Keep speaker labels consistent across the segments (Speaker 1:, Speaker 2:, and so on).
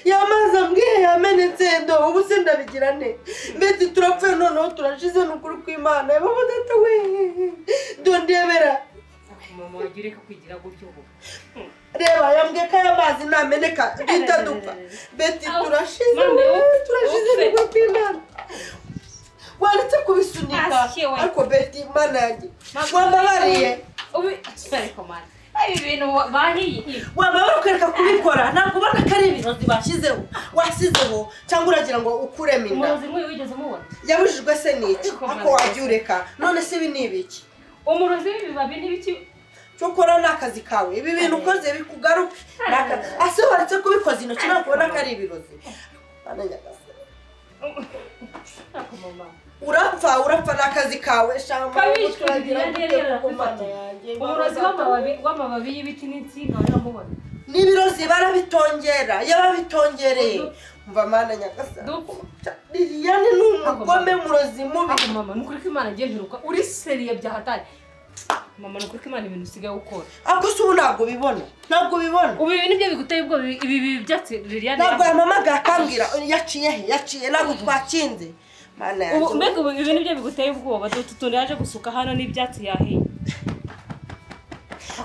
Speaker 1: Yamaze ambwiye yamenetse ndo ubu se ndabigira nte? Mbese turapfuye noneho turashize n'ukuri kw'Imana. Baba data we. Ndo ndebera.
Speaker 2: Mama wagira ko kwigira gutyo ubu.
Speaker 1: Reba yambwiye ko aya mazi nameneka duhita dupfa. Beti turashize. Turashize n'ukuri kw'Imana. Waretse kubisunika. Ariko Beti Imana yanjye. Wambabariye.
Speaker 2: Ubi ariko mana. Ibi bintu bahiye.
Speaker 1: Wambabara ukwereka kubikora. Ntabwo ubona ko ari ibirozi bashyizeho. Wasizeho cyangwa uragira ngo ukuremo inda.
Speaker 2: Umurozi nk'uyu wigeze umubona?
Speaker 1: Yabujijwe se n'iki? Ako wajya ureka. None se ibi ni ibiki?
Speaker 2: Umurozi w'ibibabi n'ibiki?
Speaker 1: Cyokora ni akazi kawe. Ibi bintu ukoze bikugaruke. Ase waretse kubikoza intoki ntabwo ubona ko ari ibirozi. Mana nyagasani. Urapfa urapfa n'akazi kawe shama.
Speaker 2: Umurozi w'amababi y'ibiti n'insinga uramubona.
Speaker 1: N'ibirozi barabitongera, yababitongereye. Umva Mana nyagasani. Liliane ni umugome murozi mubi.
Speaker 2: Mama nukuri ko Imana ngiye mperuka uri seriye bya hatari. Mama nukuri ko Imana ibintu usigaye ukora.
Speaker 1: Ako se ubu ntabwo bibona. Ntabwo bibona.
Speaker 2: Ubu ibintu byo biguteye ubwo ibi byatsi Liliane.
Speaker 1: Ntabwo yamamaga akambwira yaciye he yaciye ntabwo twakinze. Mana yanjye.
Speaker 2: Ubu mbega ubu ibintu byo biguteye ubwoba dututuntu yaje gusuka hano n'ibyatsi yahiye.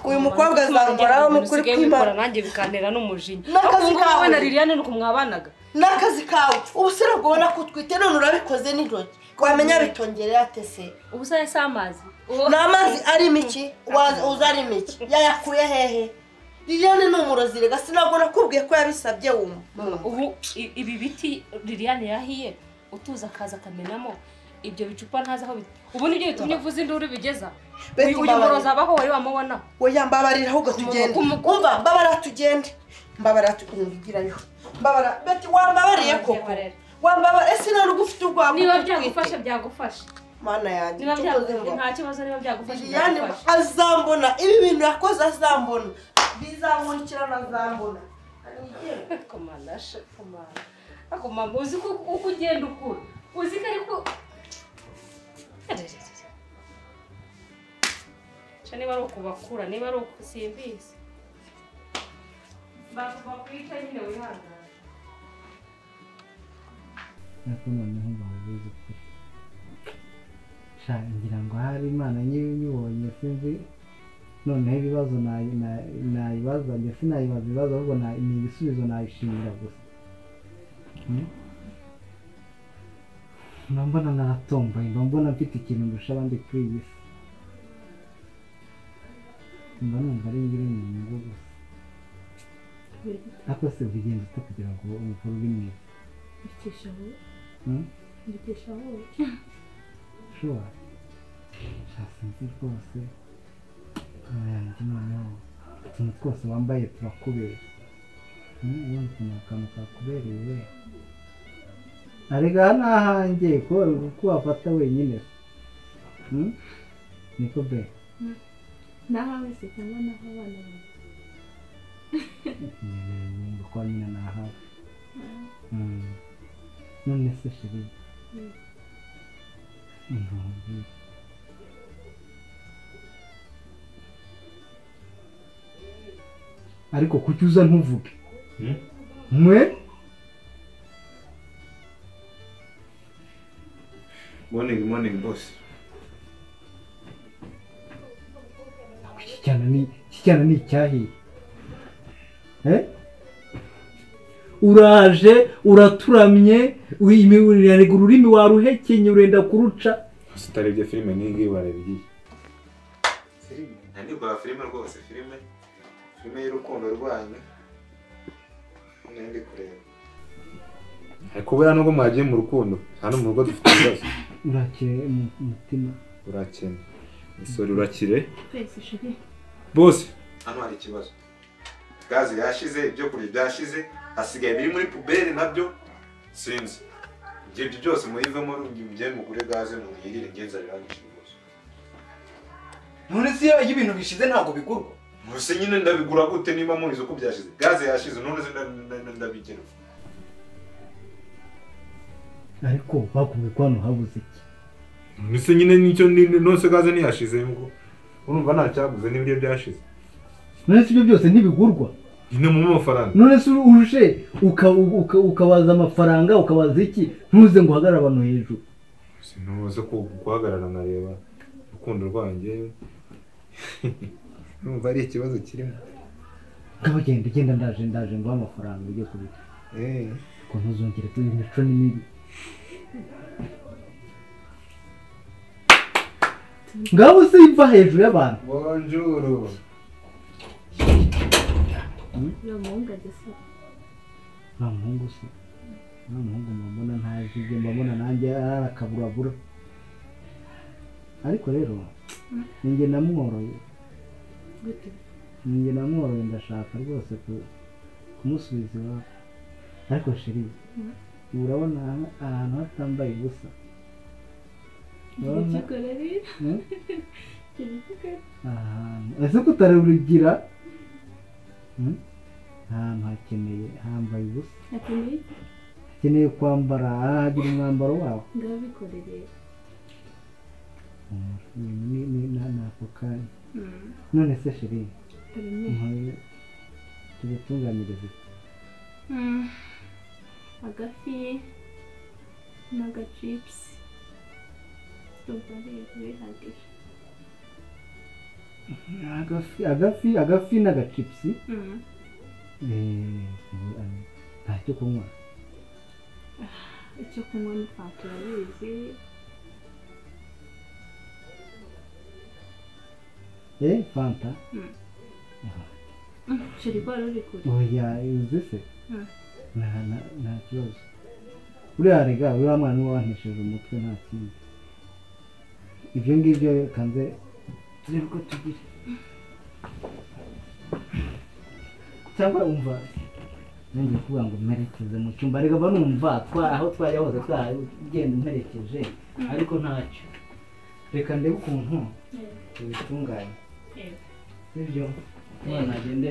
Speaker 1: Uyu mukobwa azangoraho nukuri kw'Imana
Speaker 2: nanjye bikantera n'umujinya. N'akazi kawe na Liliane nuko mwabanaga.
Speaker 1: N'akazi kawe ubu se ntabwo ubona ko utwite none urabikoze n'intoki. Wamenya bitongereye ate se?
Speaker 2: Ubu se si amazi.
Speaker 1: Ni amazi arimo iki? Uza arimo iki? Yayakuye hehe? Liliane ni umurozi rega sinabwo nakubwiye ko yabisabye wumva.
Speaker 2: Ubu ibi biti Liliane yahiye utuza akaza akamenamo ibyo bicupa ntazi aho ubu nibyo bitumye uvuza induru bigeza. Uyu murozi abaho wari wamubona?
Speaker 1: Oya mbabarira ahubwo tugende. Umva mbabara tugende. Mbabara tukungigirayo. Mbabara Beti wambabariye koko. Wambabara ese nta ufite urwagwa.
Speaker 2: Niba byagufasha byagufasha.
Speaker 1: Mana yanjye
Speaker 2: nta kibazo niba byagufasha.
Speaker 1: Liliane azambona ibi bintu yakoze azambona. Bizankurikirana azambona.
Speaker 2: Komanda komanda. Ako mama uzi ko uko ugenda ukura. Uzi ko ariko niba ari ukubakura niba ari ukusimbizi bakwica nyine wihangane.
Speaker 3: Ariko noneho mbabuze ukuri sha ngira ngo hari Imana nyibonye sinzi noneho ibibazo nayibaza njye sinayibaza ibibazo ahubwo ni ibisubizo nayishimira gusa. Mba mbona naratomboye mba mbona mfite ikintu ndusha abandi kuri iyi si. Mba numva ari ngiri mu nyungu gusa. Ariko se ubigenza ute kugira ngo umukuru ube mwiza?
Speaker 4: Mbikesha wowe. Mbikesha wowe.
Speaker 3: Sure. Sha sinzi rwose. Yanjye noneho utuntu twose wambaye turakubera. Ubundi ukuntu akantu kakubereye we. Arega ni ahanjye ko wafata wenyine. Niko be.
Speaker 4: Nahawe se cyangwa naho abana bawe?
Speaker 3: Numva ko nyine nahawe. None se sheri. Ariko kuki uza ntuvuge? Mwe?
Speaker 5: Morning, morning, boss.
Speaker 3: Iki cyana ni icyahiye. Uraje uraturamye ururimi waruhekenye urenda kuruca.
Speaker 5: Utarebye filime n'ingi wareba igiye. Filime nta nibwo filime rwose filime y'urukundo rwanyu ndi kureba. Ariko buriya nubwo mwagiye mu rukundo hano mu rugo dufite ibibazo.
Speaker 3: Urakire mu mutima.
Speaker 5: Urakene. Isori urakire.
Speaker 4: Twese shiri.
Speaker 5: Bose hano hari ikibazo. Gaze yashize, ibyo kurya byashize, hasigaye biri muri pubere nabyo sinzi. Ibyo byose muyivemo mujye mugure gaze muyirire ngenza rirangije rwose.
Speaker 6: None se iyo ibintu bishize ntabwo bigurwa?
Speaker 5: Nose nyine ndabigura gute niba mubizi uko byashize? Gaze yashize none se ndabigira.
Speaker 3: Ariko bakubwiye ko hano habuze iki?
Speaker 5: Nose nyine nicyo nose gaze ntiyashize ngo urumva nta cyabuze n'ibiryo byashize.
Speaker 3: None se ibyo byose ntibigurwa?
Speaker 5: Nyine mu mafaranga.
Speaker 3: None se urushe ukabaza amafaranga ukabaza iki ntuze ngo uhagarare abantu hejuru.
Speaker 5: Sinuze ko guhagarara nkareba urukundo rwanjye. Numva ari ikibazo kirimo.
Speaker 3: Ngabo genda genda ndaje ngo amafaranga ujye kubika. Ko ntuzongere kuba imico ni mibi. Ngabo simva hejuru y'abantu.
Speaker 5: Bonjour.
Speaker 3: Nta muhungu se. Nta muhungu mbona ntazi ibyo mbona nanjye arakaburabura. Ariko rero ninjye namworoye.
Speaker 4: Gute?
Speaker 3: Ninjye namworoye ndashaka rwose kumusubiza iwabo. Ariko sheri, urabona ahantu hatambaye ubusa. Ese kutarugira ahantu hakeneye hambaye ubusa. Hakeneye kwambara hagira umwambaro wawe.
Speaker 4: Ndabikorere.
Speaker 3: Ni nako kanya. None se sheri, tubitunganyirize.
Speaker 4: Agafi n'agachips bihagije.
Speaker 3: Agafi n'agachips. Ntacyo kunywa.
Speaker 4: Icyo kunywa ni fanta urabizi.
Speaker 3: Fanta?
Speaker 4: Sheri ko wari uri kure.
Speaker 3: Oya, uzi se? Nta kibazo. Uriya rega uriya mwana niwe wantesheje umutwe nta kindi. Ibyo ngibyo kanze turebe uko tugira. Cyangwa umva nanjye kuvuga ngo mperekeze mu cyumba rega banumva aho twajya hose twagenda umperekeje ariko ntacyo. Reka ndebe ukuntu tubitunganya. Sibyo? Umwana agende.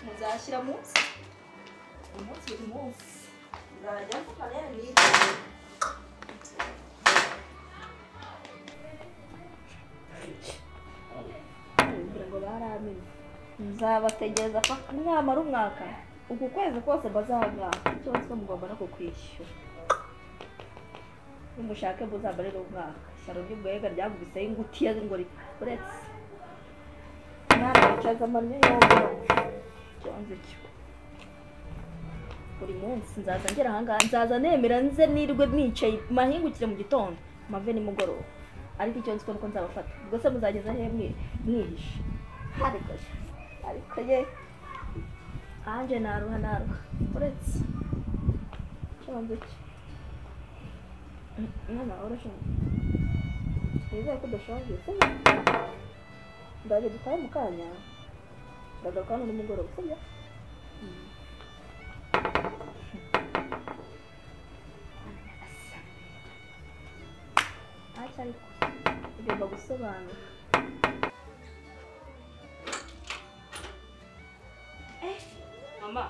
Speaker 7: Muzashyira munsi umunsi buri munsi nzajya mvugana n'iki ngo baramenye nzabategereza mwamara umwaka uku kwezi kose bazahabwa ikibazo mugomba no kukwishyura nimushake muzambarire umwaka ishyano ry'ubwega ryagubiseho ingutiya ngo uretse mwana wicaza amannyo yombi buri munsi nzaza ngera ahangaha nzaza nemera nze nirwe nicaye mahingukire mu gitondo mave nimugoroba ariko icyo nzi ko nuko nzabafata ubwo se muzageza he mwihishe ariko ye anje naruha uretse icyo nzi cyo mwana urashonje nizere ko udashonje sibyo ndaje dutahe mu kanya ndagaruka hano nimugoroba sibyo ariko ugomba gusobanura
Speaker 2: mama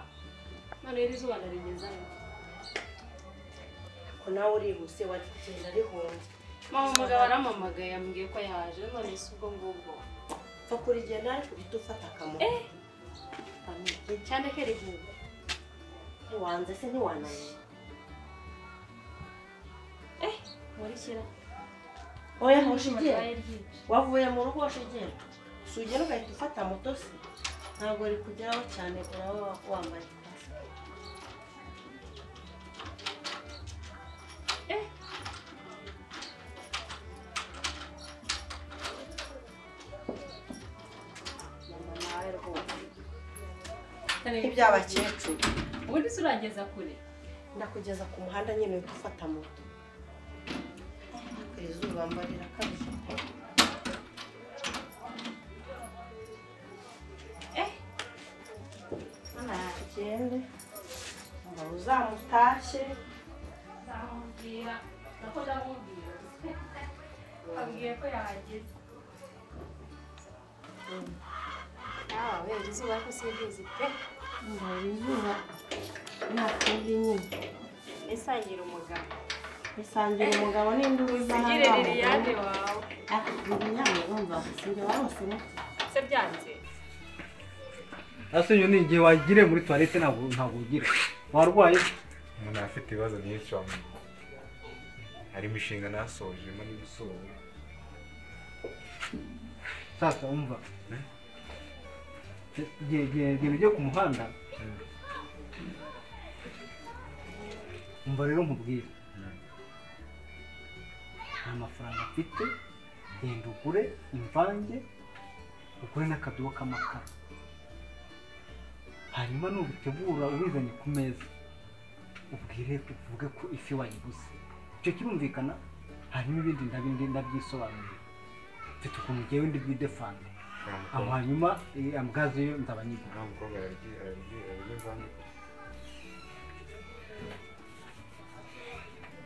Speaker 2: none iri zuba ndarigeza
Speaker 1: ko nawe urihuse wari kugenda rihunze
Speaker 2: mama umugabo arampamagaye yambwiye ko yaje none si ubwo ngubwo
Speaker 1: pfa kurigenda ariko uhita ufata akamoto
Speaker 2: cyane ko rihuga
Speaker 1: ntiwanze se ntiwananiye
Speaker 2: nkurikira
Speaker 1: Oya hoshigera. Wavuye mu rugo hoshigera. Sugera ugahita ufata moto se. Ntabwo uri kugeraho cyane uraba wambaye kasike. Mama nawe rwose. Iby'abakecuru.
Speaker 2: Ubundi se urangeza kure?
Speaker 1: Ndakugeza ku muhanda nyine uhita ufata moto. Izuba mba rirakabije. Tugende ngo uzamutashye.
Speaker 2: Nzamubwira nako ndamubwira. Ambwiye ko yahageze. Nawe izuba ko simbizi pe.
Speaker 1: Ngo izuba nta kundi nyine.
Speaker 2: Isangira umugabo.
Speaker 1: Isangira umugabo n'induru
Speaker 2: Usigire Liliane wawe.
Speaker 1: Ah, Liliane urumva sinjye warose ne.
Speaker 2: Se byanze.
Speaker 3: Ase yo ni igihe wagire muri toilette ntabwo ugira. Warwaye?
Speaker 5: Umuntu afite ibibazo byinshi wa muntu. Hari imishinga nasojemo n'ibisobo.
Speaker 3: Sasa umva. Gihe ujye ku muhanda. Umva rero nkubwire. Nta mafaranga mfite, genda ugure imvange, ugure n'akadobo k'amakara. Hanyuma nubitegura ubizanye ku meza, ubwire uvuge ko ifi wayiguze. Icyo kirumvikana, hanyuma ibindi ndabindi ndabyisobanurira. Mfite ukuntu ngewe ndi bwidefande. Hanyuma amgaze yo nzaba nyigura.
Speaker 5: Umukobwa ararya imvange.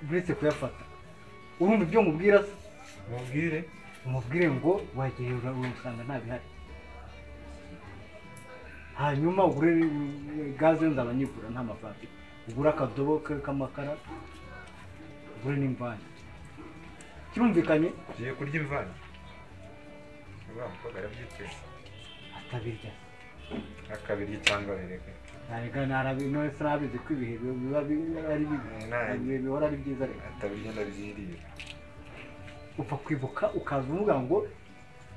Speaker 3: Uretse kuyafata. Urumva ibyo mubwira se?
Speaker 5: Mubwire.
Speaker 3: Umubwire ngo wagiye urasanga nta bihari. Hanyuma ugure gaze nzaba nyigura nta mafaranga. Ugure akadobo k'amakara, ugure n'imvange. Kirumvikanye?
Speaker 5: Ugiye kurya imvange? Uriya mukobwa arabyiteze.
Speaker 3: Atabirya.
Speaker 5: Akabirya cyangwa abireke.
Speaker 3: Ntarega narabi none sinabizi ko ibihe biba ari bibi. Ibihe bihora ari byiza reka.
Speaker 5: Atabirya ndabyirira.
Speaker 3: Upfa kwibuka ukaza uvuga ngo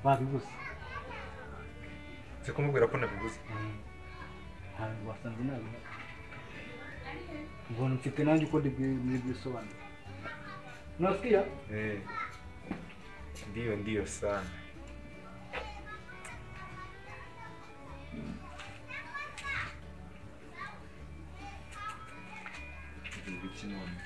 Speaker 3: babibuze.
Speaker 5: Si kumubwira ko nabiguze.
Speaker 3: Ntabwo wasanze nabihari. Mbona mfite nanjye uko ndibwisobanura. Unasikia?
Speaker 5: Eh. Ndio ndio sana. None.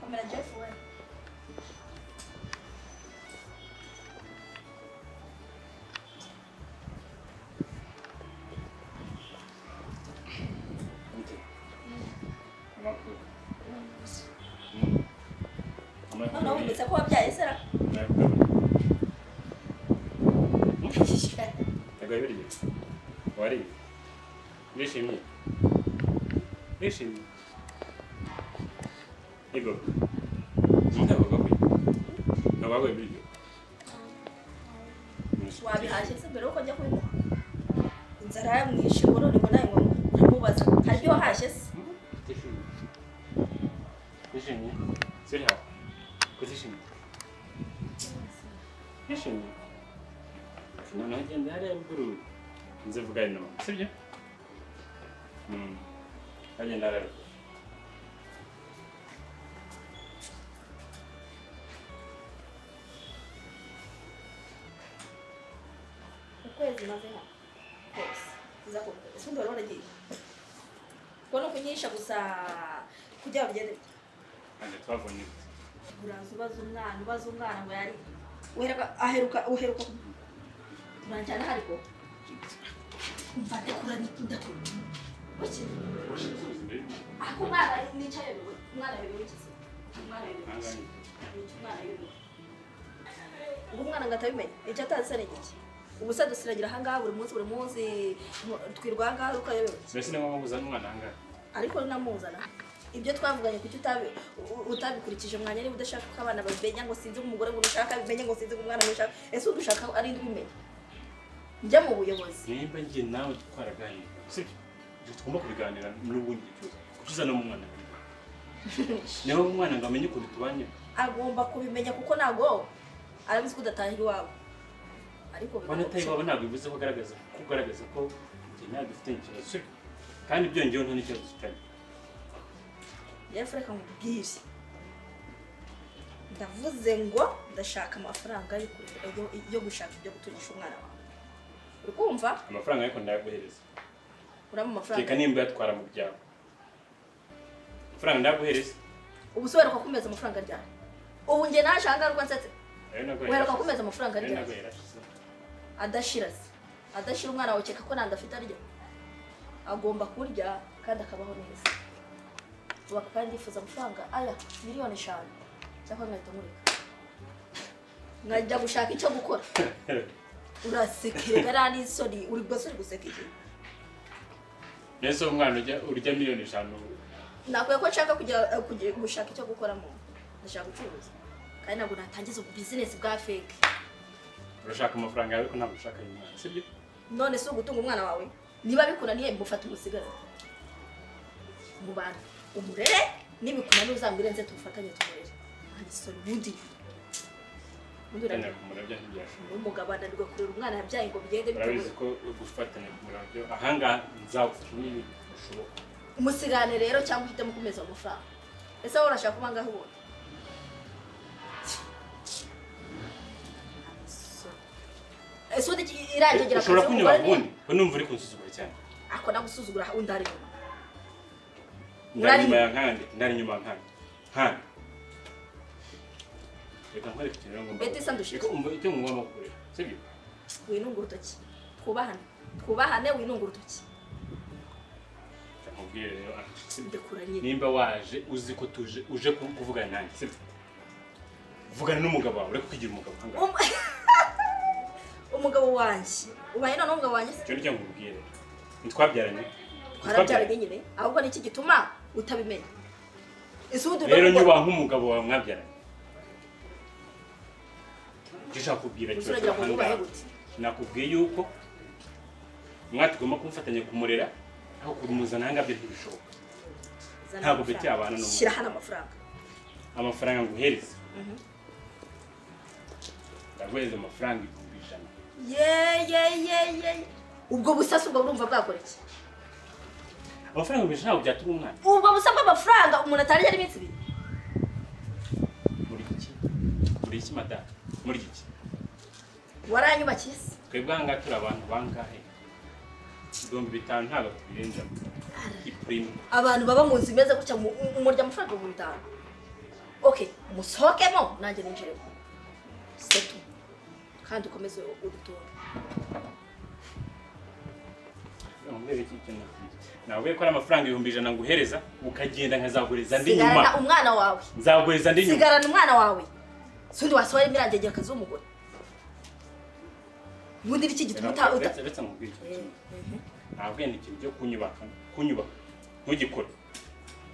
Speaker 7: Komera Jeff we. Noneho wibutse ko wabyaye sera?
Speaker 8: Ntabwo wabirya? Wariye? Wishimye? Wishimye? Yego. Ntabwo bakwiye. Ntabwo bakwiye ibiryo.
Speaker 7: Wabihashye se mbere yuko njya kubimuha? Inzara yamwishe ngo none ngo nawe ngo uramubaza. Hari ibyo wahashye se?
Speaker 8: Utishimye? Wishimye? Suri hafi. Kutishimye? Wishimye? Noneho genda hariya ruguru nze mvugane na mama, sibyo? Agenda hariya ruguru.
Speaker 7: Ukwezi maze hano kose uza ese undi wari waragiye kubona kunyisha gusa kugira ngo bigende bite?
Speaker 8: Twabonye
Speaker 7: uraza ubaza umwana ngo yari uheruka uheruka Uranjyana hariko umva ndakura ndakura kuki ako umwana nicaye umwana yobewe iki se umwana yobewe iki umwana yobewe ubwo umwana ngo atabimenya icyo atazi se ni iki ubu se dusiragira ahangaha buri munsi twirwa ahangaha ukayobewe
Speaker 8: mbese ni ngombwa kuzana umwana ahangaha
Speaker 7: ariko namuzana ibyo twavuganye kuki utabikurikije mwanya niba udashaka ko abana babimenya ngo sinzi umugore ngo ushaka bimenye ngo sinzi umwana ngo ushaka ese udushaka ari ndubimenya njya mu buyobozi
Speaker 8: nimba njye nawe twaraganira sibyo ibyo tugomba kubiganira n'ubundi cyose kuki uzana umwana niba umwana ngo amenye ukuntu tubanye
Speaker 7: agomba kubimenya kuko ntago arabizi ko udatahira iwabo ariko
Speaker 8: banataye iwabo ntabwo bivuze ko agaragaza ko njye nawe dufitanye ikibazo sibyo kandi byongeyeho nta n'ikibazo dufitanye
Speaker 7: Jeff reka nkubwire ndavuze ngo ndashaka amafaranga yo gushaka ibyo gutungisha umwana wawe uri kumva
Speaker 8: amafaranga ariko ndayaguhereza
Speaker 7: urama amafaranga
Speaker 8: reka nimba yatwara mu byabo amafaranga ndayaguhereza
Speaker 7: ubu se weruka kumeza amafaranga ryari ubu njye naje ahangaha rwa nsetse weruka kumeza amafaranga ryari adashira se adashira umwana wawe ukeka ko nanda afite arya agomba kurya kandi akabaho neza ubu kandi ndifuza amafaranga aya 5,000,000 cyangwa nkahita nkureka nkajya gushaka icyo gukora urasekerera n'isoni uri bwose uri guseka iki
Speaker 8: nese umwana urya 5,000,000
Speaker 7: nakwiye ko nshaka kujya gushaka icyo gukora mu ndashaka gucuruza kandi ntabwo natangiza business bwa fake
Speaker 8: urashaka amafaranga yawe ko ntabwo ushaka y'umwana sibyo
Speaker 7: none si ugutunga umwana wawe niba bikunaniye mufata umusigare mu bantu umurere nibikunaniye uzambwire nze tufatanye tumurere isoni ubundi umugabo ananirwa kurera umwana yabyaye ngo bigende
Speaker 8: urabizi ko gufatanya kumurabyo ahangaha nzagufasha n'ibintu bishoboka
Speaker 7: umusigane rero cyangwa uhitemo kumeza amafaranga ese wowe urashaka kuba ngaho ubona ese ubundi irangira
Speaker 8: ushobora kunyura ubundi ko numva uri kunsuzugura cyane
Speaker 7: ako nagusuzugura undi ari inyuma
Speaker 8: ndari inyuma ya nkande ndari inyuma nkande nkande reka nkwereke ikintu rero ngomba
Speaker 7: Beti sandushike
Speaker 8: reka umva icyo ngomba gukorera sibyo
Speaker 7: winunga urutoki twubahane twubahane winunga urutoki
Speaker 8: nkubwire rero nimba waje uzi ko tuje uje kuvugana nanjye sibyo vugana n'umugabo wawe ureke kwigira umugabo ahangaha
Speaker 7: umugabo wanjye ubaye none umugabo wanjye
Speaker 8: icyo nicyo nkubwire ntitwabyaranye
Speaker 7: twarabyaranye nyine ahubwo niki gituma utabimenya ese ubundi
Speaker 8: rero nyubaha nk'umugabo wawe mwabyaranye icyo ushaka kubwira cyose ahangaha nakubwiye yuko mwatugomba kumufatanya kumurera aho kumuzana ahangaha byo ntibishoboka ntabwo Beti abana n'umwana
Speaker 7: shyira hano amafaranga
Speaker 8: amafaranga nguhereza ndaguhereza amafaranga 100,000
Speaker 7: ye ubwo busasi ubwo urumva bwakora iki
Speaker 8: amafaranga 100,000 ntabwo byatunga umwana
Speaker 7: ubwo busa bw'amafaranga umuntu atarya ari iminsi 2
Speaker 8: muri iki madamu muri iki
Speaker 7: waranyubakiye se
Speaker 8: twebwe ahangaha turi abantu bangahe 5,000 ntabwo tubirenza iprime
Speaker 7: abantu baba mu nzu imeze gutya murya amafaranga 5,000 okay musohokemo nanjye ninjiremo setu kandi ukomeze udutunge
Speaker 8: nawe ko ari amafaranga 100,000 nguhereza ukagenda nkazagureza ndi nyuma
Speaker 7: sigarana umwana wawe
Speaker 8: nzagureza ndi nyuma
Speaker 7: sigarana umwana wawe sundi wasohora imirangegera akazi w'umugore ubundi iki gituma
Speaker 8: uretse nkubwire ikintu kimwe ntabwo ni ikintu cyo kunyubaka ntugikore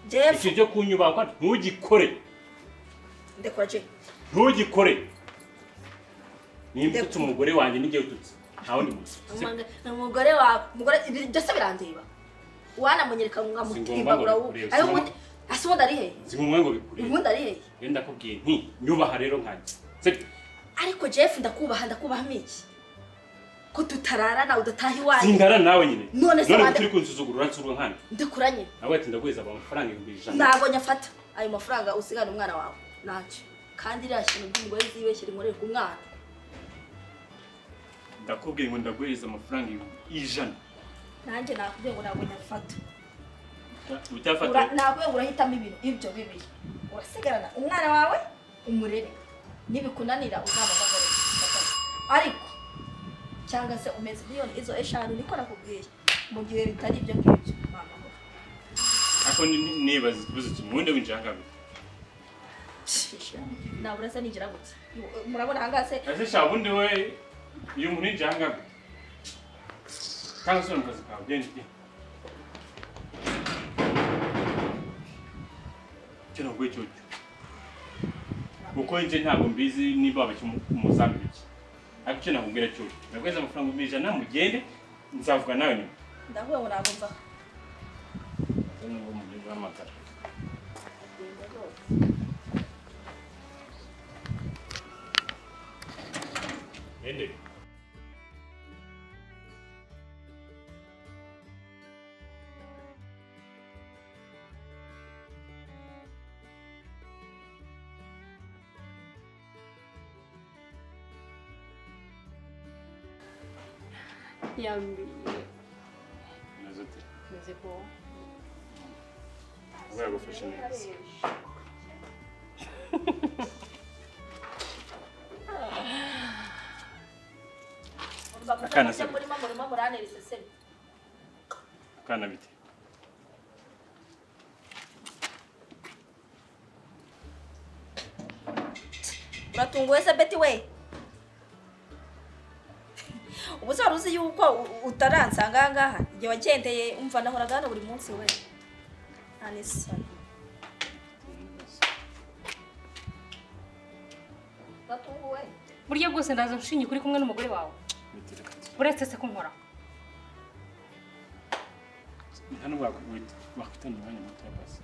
Speaker 8: ikintu cyo kunyubaka ntugikore
Speaker 7: ndekora je
Speaker 8: ntugikore nimba ututse umugore wanjye n'igihe ututse nta wundi muntu
Speaker 7: umugore wawe umugore byose birandeba wanamunyereka nkamutimbagura ayo ubundi ase ubundi ari hehe
Speaker 8: si ngombwa ngo bikurebe
Speaker 7: ubundi ari hehe
Speaker 8: rero ndakubwiye nti nyubaha rero nkanjye
Speaker 7: ariko Jeff ndakubaha ndakubahamo iki ko tutararana udataha iwanjye
Speaker 8: sindarana nawe nyine
Speaker 7: none se
Speaker 8: none turi kunsuzugura uransuzugura nkande
Speaker 7: ndakuranye
Speaker 8: nawe ati ndaguheza amafaranga 100,000
Speaker 7: ntabwo nyafata ayo mafaranga usigana umwana wawe ntacyo kandi iriya shintu by'umugore zibeshyira inkorere ku mwana
Speaker 8: ndakubwiye ngo ndaguheza amafaranga 100,000
Speaker 7: nanjye nakubwiye ngo ntabwo nyafata
Speaker 8: utafata
Speaker 7: nakubwiye ngo urahitamo ibintu ibyo bibiri urasigarana umwana wawe umurere nibikunanira uzamuhamagare ariko Cyangwa se umeze miliyoni izo 5 niko nakubwiye. Mu gihe bitari ibyo ngibyo mama.
Speaker 8: Ako nibaza ikibazo kimwe winjira ngaho.
Speaker 7: Nabura se ninjira gute? Murabona hanga se?
Speaker 8: Ese sha ubundi we iyo umuntu yinjira ngaho. Cyangwa se mu kazi kawe genda. Kino gwe cyo. Uko nje ntabwo mbizi niba abaki umusambi biki. Ariko cyo nakubwira cyo. Nakweza amafaranga 100 mugende nzavuga nawe nyuma.
Speaker 7: Ndavuga ngo ntabwo mva.
Speaker 8: Nubwo mugiye guhamagara. Ende.
Speaker 2: Yambi.
Speaker 8: Meze ute?
Speaker 2: Meze ko.
Speaker 8: Uzagufasha neza. Akana se. Akana bite?
Speaker 7: Uratunguwe se Betty we? Ubu se wari uzi yuko utaransanga ngaha igihe wagendeye umva nahoraga hano buri munsi we. Nta n'isoni. Uratunguwe.
Speaker 2: Burya bwose ndaza nshinye kuri kumwe n'umugore wawe. Uretse se kunkora.
Speaker 8: Nta nubwo wakwitana umwanya muto basi.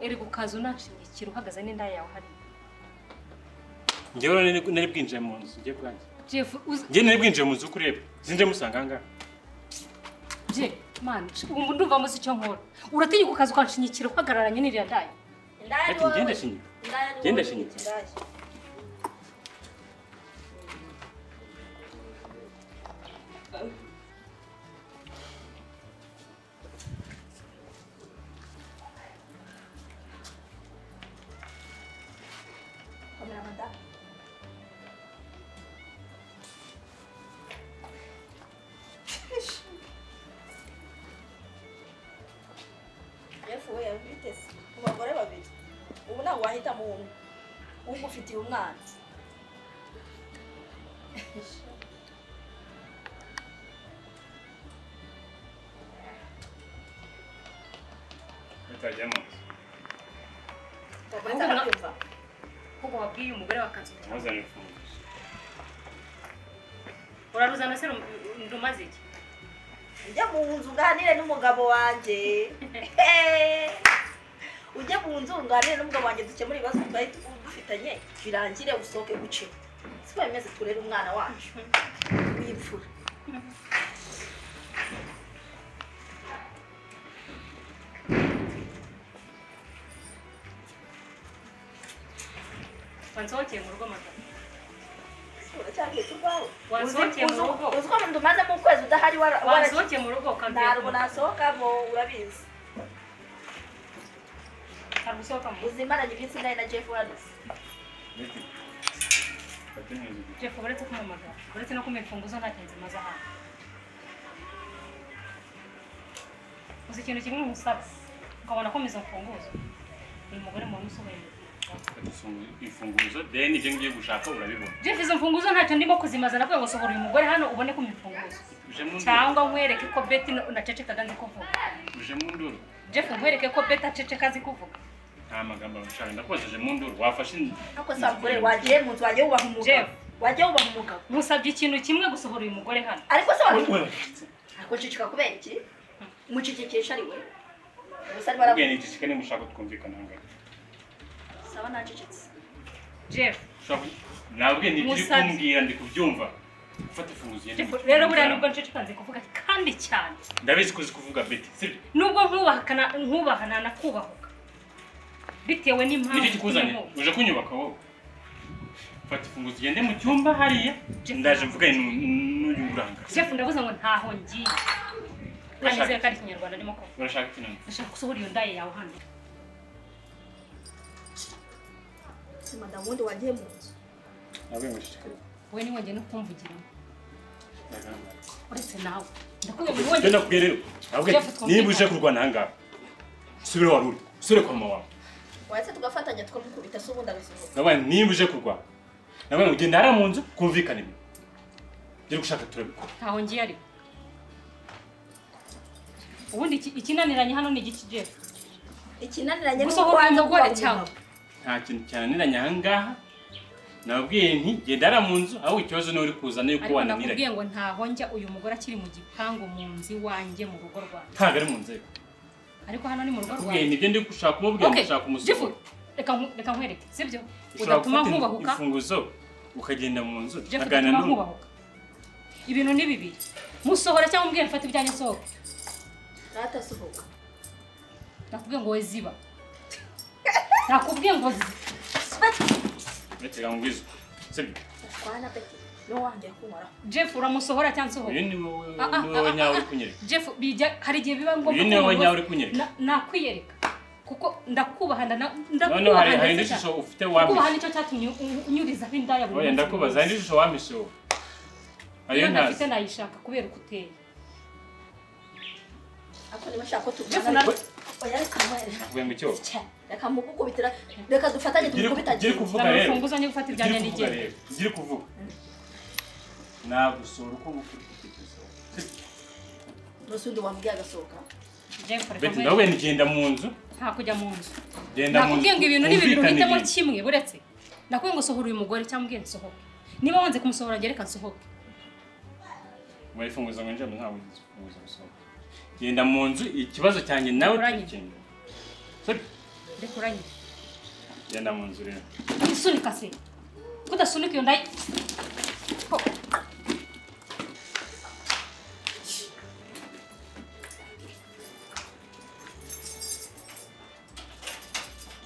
Speaker 2: Erega ukaza unanshingikira uhagaze n'indaya yawe hariya.
Speaker 8: Njyewe nari bwinjiye mu nzu ngiye bwanjye.
Speaker 2: Jeff
Speaker 8: njye nari bwinjiye mu nzu kureba. Zinje musanga ngaha.
Speaker 2: Je, man, ubu ndumva muzi icyo nkora. Uratinyuka ukaza ukanshinyikira uhagararanye n'iriya ndaya.
Speaker 8: Ati ngende shinyika. Ngende shinyika.
Speaker 7: Jeff we yabitese ku bagore babiri. Ubu nawe wahitamo umwe. Ugufitiye umwana.
Speaker 8: Bitajya mu nzu.
Speaker 2: Kuko wabwiye umugore wakazi.
Speaker 8: Ntuzane imfunguzo.
Speaker 2: Uraruzana se ndumaze iki?
Speaker 7: Ujya mu nzu uganire n'umugabo wanjye. Ujya mu nzu uganire n'umugabo wanjye dukemure ibibazo twari dufitanye birangire usohoke guce. Siko bimeze turere umwana wacu w'imfura.
Speaker 2: Wansohokeye mu rugo madamu.
Speaker 7: Uracyaketse urwawe?
Speaker 2: Wansohokeye mu rugo.
Speaker 7: Uzi ko ndumaze mu kwezi udahari
Speaker 2: wansohokeye mu rugo ukambwira.
Speaker 7: Ntabwo nasohokamo urabizi.
Speaker 2: Ntabwo usohokamo.
Speaker 7: Uzimaranye iminsi nawe na Jeff urabizi.
Speaker 2: Jeff uretse kumamagara, uretse no kumpa imfunguzo nta kintu zimaze hano. Uzi ikintu kimwe nkusaba ukabona ko izo mfunguzo uyu mugore mubona usohoye
Speaker 8: imfunguzo then ibyo ngiye gushaka urabibona.
Speaker 2: Jeff izo mfunguzo ntacyo ndimo kuzimaza nakuye ngo sohora uyu mugore hano ubone ko imfunguzo. Cyangwa nkwereke ko Betty nacecekaga nzi kuvuga.
Speaker 8: Uje mu nduru.
Speaker 2: Jeff nkwereke ko Betty aceceka azi kuvuga.
Speaker 8: Nta magambo nshaka ndakojeje mu nduru wafashe.
Speaker 7: Ako sa mugore wagiye mu nzu wagiye wubaha umugabo. Wagiye wubaha umugabo.
Speaker 2: Musabye ikintu kimwe gusohora uyu mugore hano.
Speaker 7: Ariko se wari Ariko ceceka kubera iki? Mucecekesha ari we. Gusa ari
Speaker 8: barabwiye ni ceceka nimushaka twumvikana ngaho.
Speaker 7: Sawa nacecetse.
Speaker 2: Jeff.
Speaker 8: Nabwiye ni ibyo kumbwira ndi kubyumva. Ufata imfunguzo
Speaker 2: yende. Rero buriya nubwo nceceka nzi kuvuga kandi cyane.
Speaker 8: Ndabizi ko uzi kuvuga Betty, sibyo?
Speaker 2: Nubwo nkubaha nakubahuka. Bitewe n'impamvu.
Speaker 8: Niki kikuzanye? Uje kunyubaka wowe. Fata imfunguzo ugende mu cyumba hariya. Ndaje mvuga n'uyu uranga.
Speaker 2: Jeff ndavuze ngo ntaho ngiye. Kandi nizere ko ari Ikinyarwanda ndimo kuvuga.
Speaker 8: Urashaka iki none?
Speaker 2: Ndashaka gusohora iyo ndaye yawe hano.
Speaker 7: Madamu wundi wagiye mu nzu.
Speaker 8: Nabwiye ngo ceceka.
Speaker 2: Wowe ni wongeye no kumvugiramo. Uretse nawe. Ndakubwiye ngo wongeye.
Speaker 8: Ndakubwiye rero. Niba uje kurwana aha ngaha. Subira wari uri. Subira kwa mama wawe.
Speaker 7: Wahise tugafatanya tukamukubita se ubundi agasohoka.
Speaker 8: Nabaye niba uje kurwana. Nabaye ugenda hariya mu nzu kumvikana ibintu. Ugire gushaka turabikora.
Speaker 2: Ntaho ngiye ariko. Ubundi ikinaniranye hano ni igiki Jeff?
Speaker 7: Ikinaniranye ni uko wanze
Speaker 2: umugore cyangwa
Speaker 8: nta kintu cyananiranye aha ngaha. Nababwiye nti genda hariya mu nzu ahubwo ikibazo ni uri kuzana yuko wananiranye.
Speaker 2: Ariko nakubwiye ngo ntaho njya uyu mugore akiri mu gipangu mu nzu iwanjye mu rugo rwanjye.
Speaker 8: Ntabwo ari mu nzu ariko.
Speaker 2: Ariko hano ni mu rugo
Speaker 8: rwanjye.
Speaker 2: Nakubwiye
Speaker 8: nibyo ndi gushaka kumubwira ngo kumusohora.
Speaker 2: Reka nkwereke, sibyo? Udatuma nkubahuka.
Speaker 8: Imfunguzo ukagenda mu nzu
Speaker 2: aganira n'ubahuka. Ibintu ni bibiri. Musohora cyangwa umbwire mfate ibyanjye nsohoke.
Speaker 7: Data sohoka.
Speaker 2: Nakubwiye ngo we ziba. Nakubwiye ngo
Speaker 8: Betega ngwizo. Sibyo?
Speaker 7: Kwana Betty. No wanjye kunkoraho.
Speaker 2: Jeff uramusohora cyangwa nsohoke?
Speaker 8: Uyu ni wowe nyawe uri kunyereka.
Speaker 2: Jeff bijya hari igihe biba ngombwa.
Speaker 8: Uyu ni wowe nyawe uri kunyereka.
Speaker 2: Nakwiyereka. Kuko ndakubaha ndakubaha.
Speaker 8: Hari indi shusho ufite wampishe.
Speaker 2: Kubaha nicyo cyatumye unyurizaho indaya buri
Speaker 8: munsi. Oya ndakubaza hari indi shusho wampishe wowe. Ayo ntazi.
Speaker 2: Mfite nayishaka kubera uko uteye.
Speaker 7: Ako niba shaka ko tugana. Oya reka
Speaker 8: ngo icyo.
Speaker 7: Reka mukukubitira reka dufatanye tumukubita.
Speaker 8: Giri kuvuga rero.
Speaker 2: Urufunguzo njye gufata ibyanjye ndigende.
Speaker 8: Giri kuvuga. Nagusora uko ngukubita.
Speaker 7: Nusundi wambwiye agasohoka.
Speaker 8: Betty nawe ngenda mu nzu.
Speaker 2: Nta kujya mu nzu.
Speaker 8: Genda mu nzu.
Speaker 2: Nakubwiye ngo ibintu ni bibiri uhitemo kimwe buretse. Nakubwiye ngo sohora uyu mugore cyangwa umbwiye nsohoke. Niba wanze kumusohora njye reka nsohoke.
Speaker 8: Wayifunguza ngo njye ntabwo ngifunguza gusohoka. Genda mu nzu ikibazo cyanjye nawe tukikemura. Sibyo?
Speaker 2: Reka uranye.
Speaker 8: Genda mu nzu rero.
Speaker 2: Isunika se. Kudasunika iyo ndayi.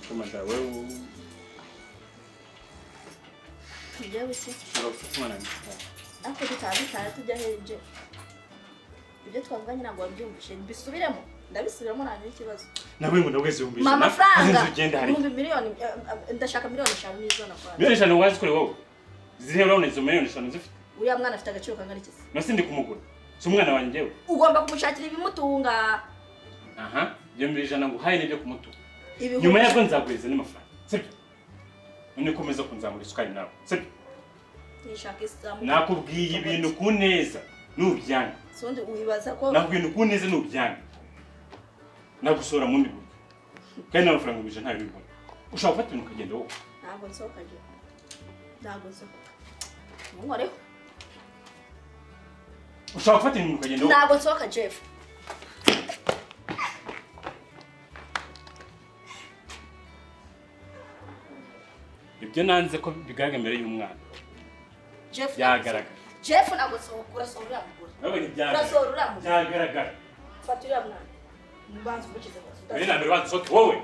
Speaker 8: Komanda wewe.
Speaker 7: Tujya wese. Ako dutaha tujya heje. Ibyo twavuganye ntabwo wabyumvise mbisubiremo ndabisubiramo nta n'ikibazo.
Speaker 8: Nawe ngo ndagweze 500.
Speaker 7: Mama franga. Miliyoni ndashaka miliyoni 5 nizo nakwanga.
Speaker 8: Miliyoni 5 wazikore wowe. Zirihe urabona izo miliyoni 5 zifite?
Speaker 7: Uriya mwana afite agaciro kangana iki se?
Speaker 8: Nasi ndi kumugura. Si umwana wanjye njyewe.
Speaker 7: Ugomba kumushakira ibimutunga.
Speaker 8: Aha, ibyo 100 ngo haye nibyo kumutunga. Nyuma yabwo nzaguheza n'amafaranga. Sibyo? None komeza kunzamura isukari nawe. Sibyo?
Speaker 7: Nishaka izamu.
Speaker 8: Nakubwiye ibintu ku neza nubyanga.
Speaker 7: Sundi uyibaza ko
Speaker 8: nakubwiye ku neza nubyanga. Nagusora mu ndi buryo. Kandi n'amafaranga 100 ntayo bibona. Ushobora gufata ibintu ukagenda wowe.
Speaker 7: Ntabwo nsohoka je. Ntabwo nsohoka. Munkoreho.
Speaker 8: Ushobora gufata ibintu ukagenda wowe.
Speaker 7: Ntabwo nsohoka Jeff.
Speaker 8: Ibyo nanze ko bigaragara imbere y'umwana.
Speaker 7: Jeff
Speaker 8: yagaragara.
Speaker 7: Jeff ntabwo nsohoka urasohora uramugura. Urasohora uramugura.
Speaker 8: Byagaragara.
Speaker 7: Fata uriya mwana. Mbanza umukize ngo.
Speaker 8: Mbere na mbere banza usohoke wowe.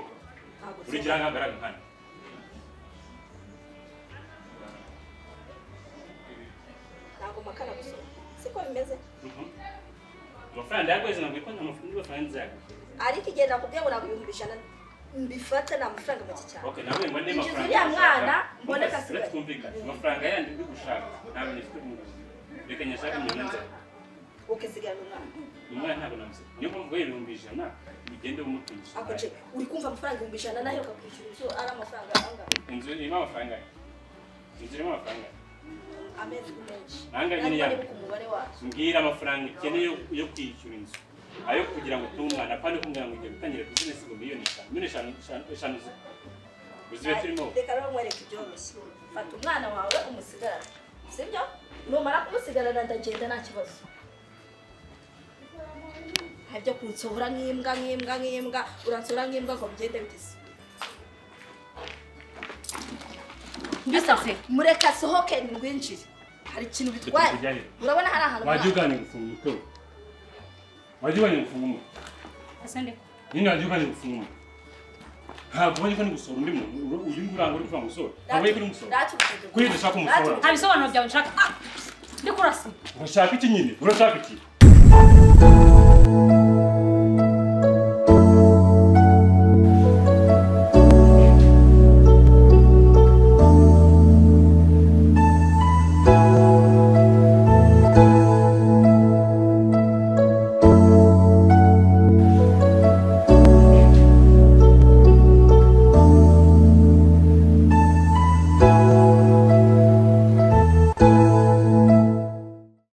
Speaker 8: Urigira nkagaragara nkana.
Speaker 7: Ntabwo makana gusohoka. Siko bimeze?
Speaker 8: Amafaranga yakwezi nabwiye ko nta mafaranga nzaguha.
Speaker 7: Ariko igihe nakubwiye ngo ntabwo 100,000 mbifata ni amafaranga make cyane.
Speaker 8: Okay, nawe ngo ni amafaranga.
Speaker 7: Uriya mwana mboneka asigaye.
Speaker 8: Twumvikane. Amafaranga yandi ndi gushaka ntabwo nyifite ubunguzi. Reka nyashaka miliyoni nzaguha.
Speaker 7: Ukisigara umwana.
Speaker 8: Umwana ntabwo namusiga. Niyo mpamvu ngo 100,000 ugende umutungisha.
Speaker 7: Ako ce uri kumva amafaranga 100,000 naheruka kwishyura inzu ari amafaranga angahe?
Speaker 8: Inzu irimo amafaranga. Inzu irimo amafaranga.
Speaker 7: Amezi menshi.
Speaker 8: Angahe nyine yawe?
Speaker 7: Mbwira
Speaker 8: amafaranga ukeneye yo kwishyura inzu. Ayo kugira ngo utunge umwana apana kumbwira ngo ugiye gutangira business ngo miliyoni 5 miliyoni 5 uzibe turimo.
Speaker 7: Reka rero nkwereke ibyoroshye. Fata umwana wawe umusigarane. Sibyo? Numara kumusigarana ndagenda nta kibazo. Habyo kunsohora nk'imbwa nk'imbwa nk'imbwa uransohora nk'imbwa ngo bigende bitese.
Speaker 2: Mbisase
Speaker 7: mureka sohoke ngwinjire. Hari ikintu bitwaye. Urabona hari ahantu
Speaker 8: wajya uganira gufunga umutwe. Wajya uganira gufunga umutwe.
Speaker 2: Asante.
Speaker 8: Nini wajya uganira gufunga umutwe. Ntabwo ubonye ko ndi gusohora undi muntu uyu nguyu uranga uri kuvuga ngo usohora. Ntabwo ubonye ko uri gusohora. Kuri ibyo ushaka umusohora.
Speaker 2: Nta bisobanuro byawe nshaka. Ndi kurasa.
Speaker 8: Urashaka iki nyine? Urashaka iki?